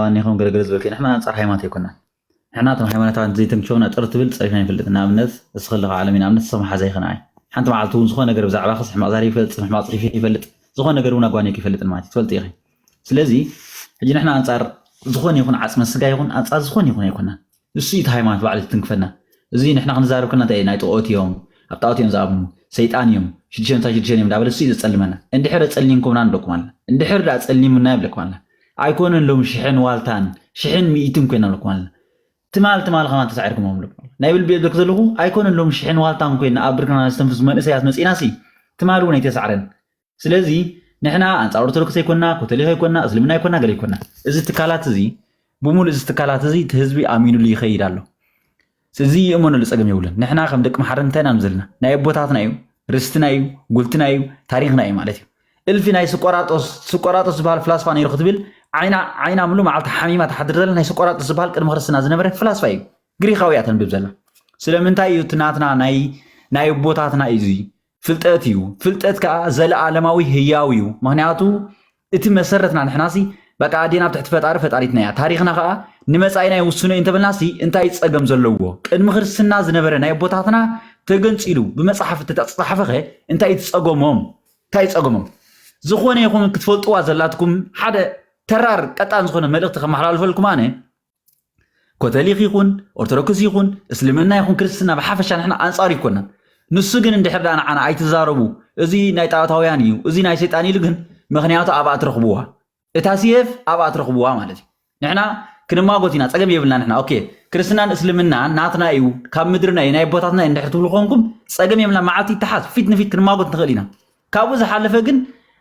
ዋኒኹም ገለገለ ዝበልከ ንሕና ኣንጻር ሃይማኖት ኣይኮናን። ንሕና እቶም ሃይማኖታውያን ዘይተምችወና ጥር ትብል ጸሪፍና ይፈልጥ። ንኣብነት እስኺ ኣለኻ ዓለሚ ንኣብነት ሰብ መሓዛ ይኸና እይ ሓንቲ መዓልቲ እውን ዝኾነ ነገር ብዛዕባ ክስ ሕማቕ ዛሪ ይፈልጥ ጽም ሕማቕ ጽሒፍ ይፈልጥ ዝኾነ ነገር እውን ኣጓኒክ ይፈልጥን ማለት እዩ ትፈልጥ ኢኺ። ስለዚ ሕጂ ንሕና ኣንጻር ዝኾነ ይኹን ዓጽመ ስጋ ይኹን ኣንጻር ዝኾነ ይኹን ኣይኮናን። እሱ እዩ እቲ ሃይማኖት ባዕሉ ትንክፈና። እዚ ንሕና ክንዛረብ ከና እንታይ ናይ ጣኦት እዮም ኣብ ጣኦት እዮም ዝኣምኑ ሰይጣን እዮም ሽዱሽተ ሽዱሽተ እዮም እንዳበለ እሱ እዩ ዘጸልመና። እንድሕር ጸሊምኩምና ንብለኩም ኣለና። እንድሕር ዳ ጸሊሙና ይብለኩም ኣለና። ኣይኮነን ሎም ሽሕን ዋልታን ሽሕን ሚእትን ኮይና ንብለኩም ኣለና። ትማል ትማል ከማን ተሳዒርኩም ኣለኩም። ናይ ብልቢ የብለክ ዘለኹ ኣይኮነን ሎም ሽሕን ዋልታን ኮይና ኣብ ብርክና ዝተንፍስ መንእሰያት መጺና ሲ ትማል እውን ኣይተሳዕረን። ስለዚ ንሕና ኣንጻር ኦርቶዶክስ ኣይኮና፣ ኮተሊክ ኣይኮና፣ እስልምና ኣይኮና፣ ገለ ኣይኮና። እዚ ትካላት እዚ ብሙሉእ እዚ ትካላት እዚ እቲ ህዝቢ ኣሚኑሉ ይኸይድ ኣሎ። እዚ ይእመነሉ ጸገም የብሉን። ንሕና ከም ደቂ መሓረን እንታይ ኢና ዘለና? ናይ ኣቦታትና እዩ፣ ርስትና እዩ፣ ጉልትና እዩ፣ ታሪኽና እዩ ማለት እዩ። እልፊ ናይ ስቆራጦስ ስቆራጦስ ዝበሃል ፍላስፋ ነይሩ ክትብል ዓይና ዓይና ምሉ መዓልቲ ሓሚማ ትሓድር ዘላ ናይ ስቆራጦስ ዝበሃል ቅድሚ ክርስትና ዝነበረ ፍላስፋ እዩ። ግሪኻዊ እያ ተንብብ ዘላ። ስለምንታይ እዩ እቲ ናትና ናይ ናይ ኣቦታትና እዩ እዚ ፍልጠት እዩ። ፍልጠት ከዓ ዘለኣለማዊ ህያው እዩ። ምክንያቱ እቲ መሰረትና ንሕናሲ በቃ ኣዴና ኣብ ትሕቲ ፈጣሪ ፈጣሪትና እያ። ታሪኽና ከዓ ንመጻኢና ይውስኖ እዩ እንተበልናሲ እንታይ ጸገም ዘለዎ? ቅድሚ ክርስትና ዝነበረ ናይ ኣቦታትና ተገንጺሉ ብመጽሓፍ እተተጻሓፈኸ እንታይ ትጸገሞም? እንታይ ጸገሞም? ዝኾነ ይኹን ክትፈልጥዋ ዘላትኩም ሓደ ተራር ቀጣን ዝኾነ መልእኽቲ ከመሓላልፈልኩም ኣነ ኮተሊክ ይኹን ኦርቶዶክስ ይኹን እስልምና ይኹን ክርስትና ብሓፈሻ ንሕና ኣንጻር ይኮናን። ንሱ ግን እንድሕር ዳ ንዓና ኣይትዛረቡ፣ እዚ ናይ ጣዖታውያን እዩ፣ እዚ ናይ ሰይጣን ኢሉ ግን ምኽንያቱ ኣብኣ ትረኽብዋ። እታ ሲየፍ ኣብኣ ትረኽብዋ ማለት እዩ። ንሕና ክንማጎት ኢና፣ ጸገም የብልና ንሕና። ኦኬ፣ ክርስትናን እስልምናን ናትና እዩ፣ ካብ ምድርና እዩ፣ ናይ ኣቦታትና እዩ እንድሕር ትብሉ ኮንኩም ጸገም የብልና። መዓልቲ ይተሓዝ ፊት ንፊት ክንማጎት ንኽእል ኢና። ካብኡ ዝሓለፈ ግን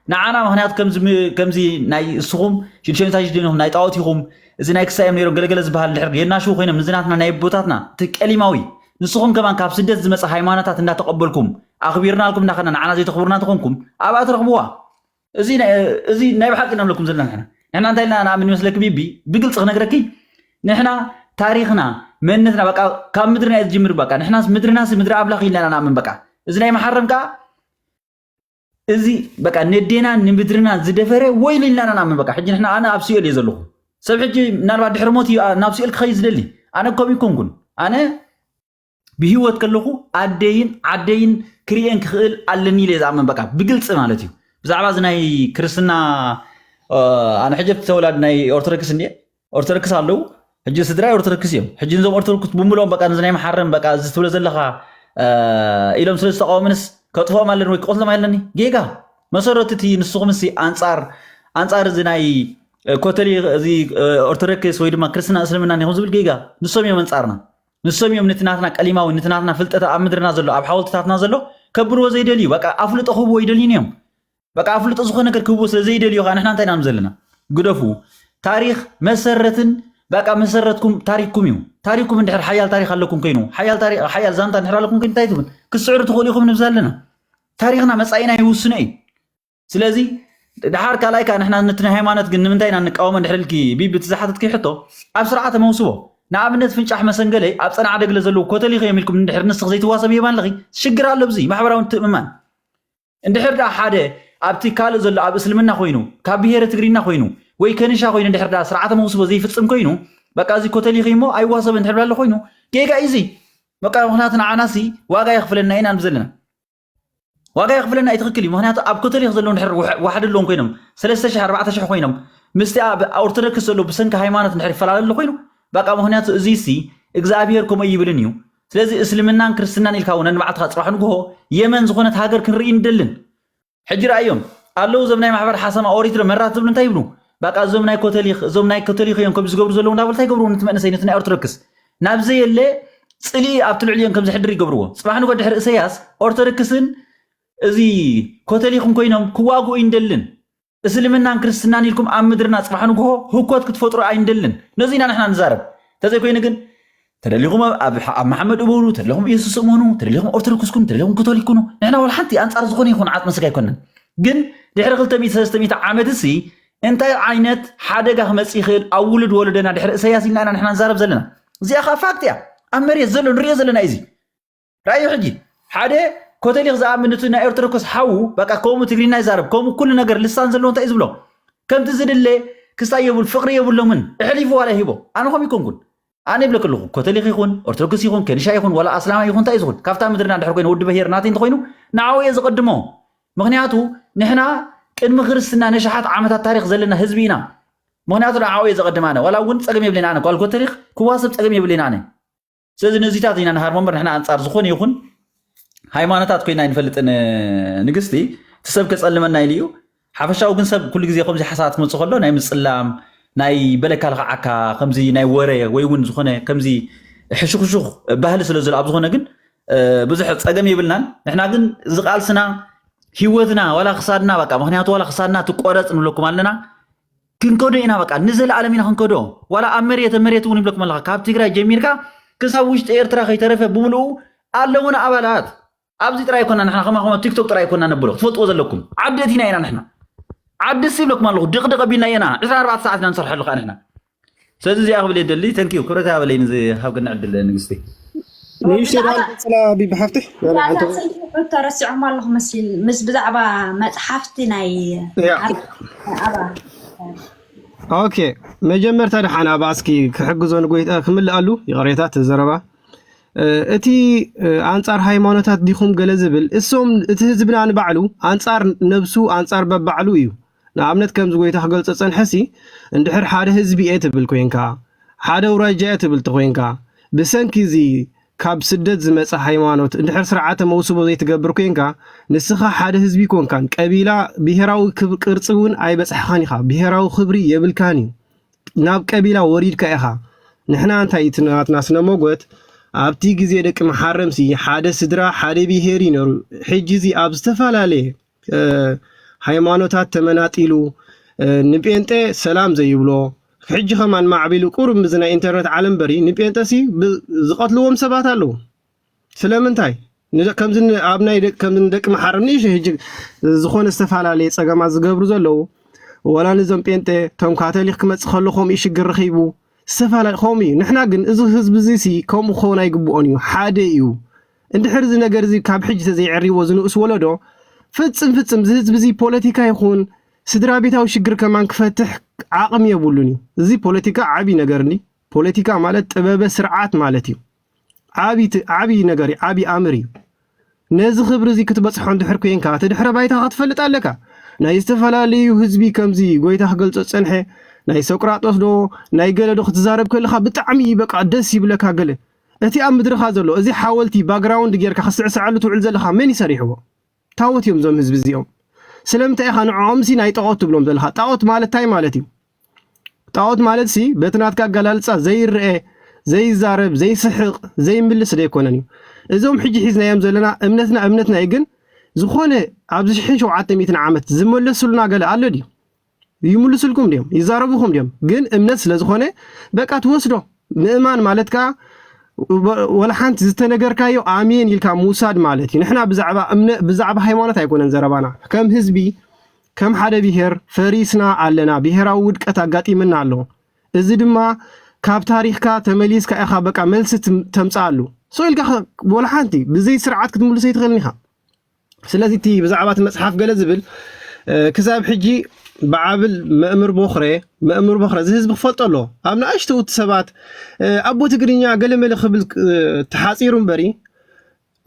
ንዓና ምክንያቱ ከምዚ ም- ከምዚ ናይ እስኹም ሽዱሽተ ሽዱሽተ ኢኹም ናይ ጣዖት ኢኹም እዚ ናይ ክሳዮም ነይሮም ገለገለ ዝበሃል ድሕር ጌርና ሽው ኮይኖም ንዝናትና ናይ ኣቦታትና እቲ ቀሊማዊ ንስኹም ከማን ካብ ስደት ዝመፀ ሃይማኖታት እንዳተቐበልኩም ኣኽቢርናልኩም እንዳኸና ንዓና ዘይተኽብሩና ተኾንኩም ኣብኣ ትረኽብዋ። እዚ ናይ- እዚ ናይ ብሓቂ ኢና ንብለኩም ዘለና ንሕና ንሕና እንታይ ኢልና ንኣምን ይመስለኪ ቢቢ ብግልፂ ክነግረኪ ንሕና ታሪኽና መንነትና በቃ ካብ ምድርና እዩ ዝጅምር በቃ ንሕናስ ምድርናስ ምድሪ ኣምላኽ ኢልና ኢና ንኣምን በቃ እዚ ናይ መሓረም ከዓ እዚ በቃ ነዴና ንምድርና ዝደፈረ ወይሉ ኢልና ኢና ንኣምን በቃ ሕጂ ንሕና ኣነ ኣብ ሲኦል እየ ዘለኹ ሰብ ሕጂ ምናልባት ድሕሪ ሞት እዩ ናብ ሲኦል ክኸይድ ዝደሊ ኣነ ከም ይኮንኩን ኣነ ብህይወት ከለኹ ኣደይን ዓደይን ክርእየን ክኽእል ኣለኒ ኢለ ዝኣምን በቃ ብግልፂ ማለት እዩ ብዛዕባ እዚ ናይ ክርስትና ኣነ ሕጂ ተወላድ ናይ ኦርቶዶክስ እንዲ ኦርቶዶክስ ኣለዉ ሕጂ ስድራይ ኦርቶዶክስ እዮም ሕጂ እዞም ኦርቶዶክስ ብምልኦም በቃ ነዚ ናይ መሓረም በቃ እዚ ትብሎ ዘለኻ ኢሎም ስለ ዝተቃወምንስ ከጥፍኦም ኣለኒ ወይ ክቆትሎም ኣለኒ ጌጋ መሰረቱ እቲ ንስኹም ሲ ኣንፃር ኣንፃር እዚ ናይ ኮተሊ እዚ ኦርቶዶክስ ወይ ድማ ክርስትና እስልምና ኒኹም ዝብል ጌጋ ንሶም እዮም ኣንፃርና ንሶም እዮም ነቲ ናትና ቀሊማዊ ነቲ ናትና ፍልጠት ኣብ ምድርና ዘሎ ኣብ ሓወልትታትና ዘሎ ከብርዎ ዘይደልዩ በቃ ኣፍልጦ ክህብዎ ይደልዩን እዮም በቃ ኣፍልጦ ዝኾነ ነገር ክህብዎ ስለ ዘይደልዩ ከዓ ንሕና እንታይ ኢና ዘለና ግደፉ ታሪኽ መሰረትን በቃ መሰረትኩም ታሪክኩም እዩ ታሪክኩም እንድሕር ሓያል ታሪክ ኣለኩም ኮይኑ ሓያል ታሪክ ሓያል ዛንታ እንድሕር ኣለኩም ኮይኑ እንታይ ትብል ክስዕሩ ትኽእሉ ኢኹም ንብዛ ኣለና ታሪኽና መጻኢና ይውስኖ እዩ ስለዚ ድሓር ካልኣይ ከዓ ንሕና ነቲ ናይ ሃይማኖት ግን ንምንታይ ኢና ንቃወሞ እንድሕር ኢልኪ ቢቢ እቲ ዝሓተትኪ ሕቶ ኣብ ስርዓተ መውስቦ ንኣብነት ፍንጫሕ መሰንገለይ ኣብ ፀናዕ ደግለ ዘለዉ ኮተሊኸ እዮም ኢልኩም እንድሕር ንስኽ ዘይትዋሰብ ይህባ ኣለኺ ሽግር ኣሎ ብዚ ማሕበራዊ ትእምማን እንድሕር ደኣ ሓደ ኣብቲ ካልእ ዘሎ ኣብ እስልምና ኮይኑ ካብ ብሄረ ትግርኛ ኮይኑ ወይ ከንሻ ኮይኑ እንድሕር ደኣ ስርዓተ መውስቦ ዘይፍፅም ኮይኑ በቃ እዚ ኮተሊኺ እሞ ኣይዋሰብ እንድሕር ኣሎ ኮይኑ ጌጋ እዩ እዚ በቃ ምክንያቱ ንዓናሲ ዋጋ የኽፍለና ኢና ንብ ዘለና ዋጋ የኽፍለና እዩ ትኽክል እዩ ምክንያቱ ኣብ ኮተሊኽ ዘለዉ እንድሕር ዋሕዲ ኣለዎም ኮይኖም ሰለስተ ሽሕ ኣርባዕተ ሽሕ ኮይኖም ምስቲ ኣብ ኦርቶዶክስ ዘሎ ብሰንኪ ሃይማኖት እንድሕር ይፈላለ ኣሎ ኮይኑ በቃ ምክንያቱ እዚ ሲ እግዚኣብሄር ከምኡ ይብልን እዩ ስለዚ እስልምናን ክርስትናን ኢልካ እውን ንባዕልትኻ ፅባሕ ንግሆ የመን ዝኾነት ሃገር ክንርኢ ንደልን ሕጂ ረኣዮም ኣለዉ እዞም ናይ ማሕበር ሓሰማ ኦሪት ዶ መራት ዝብሉ እንታይ ይብሉ በቃ እዞም ናይ ኮተሊክ እዞም ናይ ኮተሊክ እዮም ከምዚ ዝገብሩ ዘለዉ እንዳበሉ እንታይ ይገብሩ ነቲ መንእሰይ ነቲ ናይ ኦርቶዶክስ ናብ ዘየለ ፅልኢ ኣብቲ ልዕሊኦም ከም ዘሕድር ይገብርዎ ፅባሕ ንጎ ድሕሪ እሰያስ ኦርቶዶክስን እዚ ኮተሊክን ኮይኖም ክዋግኡ ይንደልን እስልምናን ክርስትናን ኢልኩም ኣብ ምድርና ፅባሕ ንግሆ ህኮት ክትፈጥሩ ኣይንደልን ነዚ ኢና ንሕና ንዛረብ እንተዘይኮይኑ ግን ተደሊኹም ኣብ መሓመድ እመኑ ተደሊኹም ኢየሱስ እመኑ ተደሊኹም ኦርቶዶክስ ኩኑ ተደሊኹም ኮቶሊክ ኩኑ ንሕና ዋላ ሓንቲ ኣንፃር ዝኾነ ይኹን ዓፅመ ስጋ ኣይኮነን ግን ድሕሪ ክልተ ሚእቲ ሰለስተ ሚእቲ ዓመት ሲ እንታይ ዓይነት ሓደጋ ክመፅእ ይኽእል ኣብ ውሉድ ወለደና ድሕሪ እሰያስ ኢልና ኢና ንሕና ንዛረብ ዘለና እዚኣ ከዓ ፋክት እያ ኣብ መሬት ዘሎ ንሪኦ ዘለና እዩ እዚ ራእዩ ሕጂ ሓደ ኮተሊክ ዝኣምን እቲ ናይ ኦርቶዶክስ ሓዉ በቃ ከምኡ ትግርኛ ይዛረብ ከምኡ ኩሉ ነገር ልሳን ዘለዎ እንታይ እዩ ዝብሎ ከምቲ ዝድለ ክስታይ የብሉ ፍቅሪ የብሎምን። እሕሊፉ ዋላ ሂቦ ኣነ ከም ይኮንኩን ኣነ ይብለክ ኣለኹ። ኮተሊክ ይኹን ኦርቶዶክስ ይኹን ከኒሻ ይኹን ዋላ ኣስላማ ይኹን እንታይ ይኹን ካብታ ምድርና ድሕር ኮይኑ ወዲ ብሄር ናተይ እንተኮይኑ ንዓኡ እየ ዝቐድሞ። ምክንያቱ ንሕና ቅድሚ ክርስትና ነሽሓት ዓመታት ታሪክ ዘለና ህዝቢ ኢና። ምክንያቱ ንዓኡ እየ ዘቐድም ኣነ። ዋላ እውን ጸገም የብለይን ኣነ ጓል ኮተሊክ ክዋሰብ ጸገም የብለይን ኣነ። ስለዚ ነዚታት ኢና ንሃርሞ እምበር ንሕና ኣንጻር ዝኾነ ይኹን ሃይማኖታት ኮይና ኣይንፈልጥን። ንግስቲ እቲ ሰብ ከጸልመና ኢሉ እዩ። ሓፈሻዊ ግን ሰብ ኩሉ ግዜ ከምዚ ሓሳባት ክመጽእ ከሎ ናይ ምጽላም ናይ በለካ ልኽዓካ ከምዚ ናይ ወረ ወይ እውን ዝኾነ ከምዚ ሕሹኽሹኽ ባህሊ ስለ ዘሎ ኣብ ዝኾነ ግን ብዙሕ ጸገም የብልናን። ንሕና ግን እዚ ቃልስና ህይወትና ዋላ ክሳድና በቃ ምክንያቱ ዋላ ክሳድና ትቆረጽ ንብለኩም ኣለና። ክንከዶ ኢና በቃ ንዘለኣለም ኢና ክንከዶ። ዋላ ኣብ መሬት መሬት እውን ይብለኩም ኣለካ ካብ ትግራይ ጀሚርካ ክሳብ ውሽጢ ኤርትራ ከይተረፈ ብምልኡ ኣለውና ኣባላት። ኣብዚ ጥራይ ኮና ንሕና ከማኹም ኣብ ቲክቶክ ጥራይ ኮና ነብሎ ክትፈልጥዎ ዘለኩም ዓዲ ኣቲና ኢና ንሕና። ዓዲ ሲ ይብለኩም ኣለኹ ድቕድቕ ኣቢልና ኢና ዕስራን ኣርባዕተ ሰዓት ኢና ንሰርሐሉ ከዓ ንሕና። ስለዚ እዚኣ ክብል የደሊ ተንኪዩ ክብረት ያበለይ ንዚ ሃብክና ዕድል ንግስቲ። ንእሽተይ ደኣ ንቀጽላ ቢቢ ሓፍቲ። ተረሲዖም ኣለኹ መሲል ምስ ብዛዕባ መጽሓፍቲ ናይ ኦኬ መጀመርታ ደሓን ኣብ ኣስኪ ክሕግዞ ንጎይታ ክምልኣሉ ይቕሬታ ተዘረባ እቲ ኣንጻር ሃይማኖታት ዲኹም ገለ ዝብል እሶም እቲ ህዝብና ንባዕሉ ኣንጻር ነብሱ ኣንጻር በባዕሉ እዩ። ንኣብነት ከምዚ ጎይታ ክገልጾ ጸንሐሲ እንድሕር ሓደ ህዝቢ እየ ትብል ኮይንካ ሓደ ውራጃ እየ ትብል ተኮይንካ ብሰንኪ እዚ ካብ ስደት ዝመጸ ሃይማኖት እንድሕር ስርዓተ መውስቦ ዘይትገብር ኮይንካ ንስኻ ሓደ ህዝቢ ኮንካን ቀቢላ ብሄራዊ ቅርጺ እውን ኣይበጽሕኻን ኢኻ ብሄራዊ ክብሪ የብልካን እዩ ናብ ቀቢላ ወሪድካ ኢኻ ንሕና እንታይ እቲ ናትና ስነመጎት ኣብቲ ግዜ ደቂ መሓረምሲ ሓደ ስድራ ሓደ ብሄር እዩ ነሩ ሕጂ እዚ ኣብ ዝተፈላለየ ሃይማኖታት ተመናጢሉ ንጴንጤ ሰላም ዘይብሎ ሕጂ ከማን ማዕቢሉ ቁሩብ ምዚ ናይ ኢንተርነት ዓለም በሪ ንጴንጠሲ ዝቐትልዎም ሰባት ኣለዉ ስለምንታይ ከምዚ ኣብ ናይ ከምዚ ንደቂ መሓረም ንእሽ ሕጂ ዝኾነ ዝተፈላለየ ፀገማት ዝገብሩ ዘለዉ ወላ ንዞም ጴንጤ ቶም ካቶሊክ ክመፅእ ከሎ ከምኡ ሽግር ረኺቡ ዝተፈላለየ ከምኡ እዩ ንሕና ግን እዚ ህዝቢ እዚ ሲ ከምኡ ክኸውን ኣይግብኦን እዩ ሓደ እዩ እንድሕር እዚ ነገር እዚ ካብ ሕጂ ተዘይዕርይዎ ዝንእስ ወለዶ ፍጽም ፍጽም እዚ ህዝቢ እዚ ፖለቲካ ይኹን ስድራ ቤታዊ ሽግር ከማን ክፈትሕ ዓቕሚ የብሉን እዩ እዚ ፖለቲካ ዓብይ ነገር እንዲ ፖለቲካ ማለት ጥበበ ስርዓት ማለት እዩ ዓብይ ነገር እዩ ዓብይ ኣምር እዩ ነዚ ክብሪ እዚ ክትበፅሖ እንድሕር ኮይንካ እቲ ድሕረ ባይታ ክትፈልጥ ኣለካ ናይ ዝተፈላለዩ ህዝቢ ከምዚ ጎይታ ክገልፆ ዝፀንሐ ናይ ሶቅራጦስ ዶ ናይ ገለ ዶ ክትዛረብ ከለካ ብጣዕሚ በቃ ደስ ይብለካ ገለ እቲ ኣብ ምድርኻ ዘሎ እዚ ሓወልቲ ባግራውንድ ጌርካ ክስዕስዓሉ ትውዕል ዘለኻ መን ይሰሪሕዎ? ታወት እዮም እዞም ህዝቢ እዚኦም። ስለምንታይ ኢኻ ንዕኦምሲ ናይ ጣኦት ትብሎም ዘለኻ? ጣኦት ማለት ታይ ማለት እዩ? ጣኦት ማለት ሲ በቲ ናትካ ኣገላልጻ ዘይረኤ፣ ዘይዛረብ፣ ዘይስሕቕ፣ ዘይምልስ ዶ ኣይኮነን እዩ? እዞም ሕጂ ሒዝናዮም ዘለና እምነትና እምነትና እዩ ግን ዝኾነ ኣብዚ ሽሕን ሸውዓተ ሚእትን ዓመት ዝመለሱልና ገለ ኣሎ ድዩ? ይምልስልኩም ድዮም ይዛረቡኹም ድዮም ግን እምነት ስለ ዝኾነ በቃ ትወስዶ ምእማን ማለት ከዓ ወላ ሓንቲ ዝተነገርካዮ ኣሜን ኢልካ ምውሳድ ማለት እዩ ንሕና ብዛዕባ እምነ ብዛዕባ ሃይማኖት ኣይኮነን ዘረባና ከም ህዝቢ ከም ሓደ ብሄር ፈሪስና ኣለና ብሄራዊ ውድቀት ኣጋጢምና ኣሎ እዚ ድማ ካብ ታሪኽካ ተመሊስካ ኢኻ በቃ መልሲ ተምፅኣሉ so ኢልካ ወላ ሓንቲ ብዘይ ስርዓት ክትምልሶ ይትኽእልን ኢኻ ስለዚ እቲ ብዛዕባ እቲ መፅሓፍ ገለ ዝብል ክሳብ ሕጂ ብዓብል መእምር ቦኽረ መእምር ቦኽረ እዚ ህዝቢ ክፈልጦ ኣሎ ኣብ ንኣሽተውቲ ሰባት ኣቦ ትግርኛ ገለመለ ክብል ተሓፂሩ እምበሪ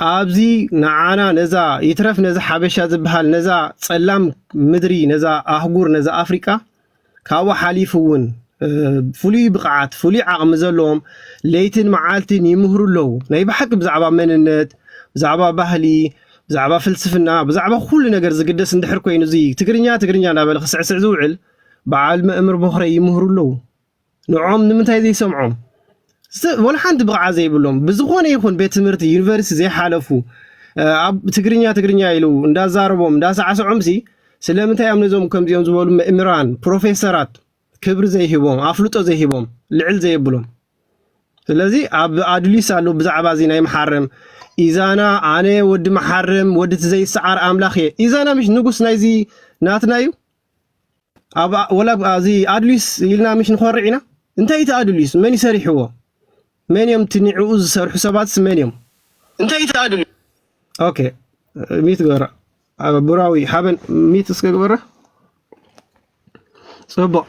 ኣብዚ ንዓና ነዛ ይትረፍ ነዚ ሓበሻ ዝበሃል ነዛ ፀላም ምድሪ ነዛ ኣህጉር ነዛ ኣፍሪቃ ካብኡ ሓሊፉ እውን ፍሉይ ብቕዓት ፍሉይ ዓቕሚ ዘለዎም ለይትን መዓልትን ይምህሩ ኣለዉ ናይ ብሓቂ ብዛዕባ መንነት ብዛዕባ ባህሊ ብዛዕባ ፍልስፍና ብዛዕባ ኩሉ ነገር ዝግደስ እንድሕር ኮይኑ እዚ ትግርኛ ትግርኛ እናበለ ክስዕስዕ ዝውዕል በዓል መእምር ቦኽረ ይምህሩ ኣለዉ ንዖም ንምንታይ ዘይሰምዖም ወላ ሓንቲ ብቕዓት ዘይብሎም ብዝኾነ ይኹን ቤት ትምህርቲ ዩኒቨርሲቲ ዘይሓለፉ ኣብ ትግርኛ ትግርኛ ኢሉ እንዳዛረቦም እንዳሳዕስዖም ሲ ስለምንታይ እዮም ነዞም ከምዚኦም ዝበሉ ምእምራን ፕሮፌሰራት ክብሪ ዘይህቦም ኣፍልጦ ዘይህቦም ልዕል ዘየብሎም ስለዚ ኣብ ኣድሊስ ኣሎ ብዛዕባ እዚ ናይ መሓረም ኢዛና ኣነ ወዲ መሓረም ወዲ ትዘይሰዓር ኣምላኽ እየ ኢዛና ምሽ ንጉስ ናይዚ ናትና እዩ ኣብ ወላ ኣብዚ ኣድሊስ ኢልና ምሽ ንኾርዕ ኢና እንታይ እቲ ኣድሊስ መን ይሰሪሕዎ መን እዮም ትንዕኡ ዝሰርሑ ሰባትስ መን እዮም እንታይ እቲ ኣድሊስ ኦኬ ሚት ገበራ ብራዊ ሓበን ሚት እስከ ግበራ ፅቡቅ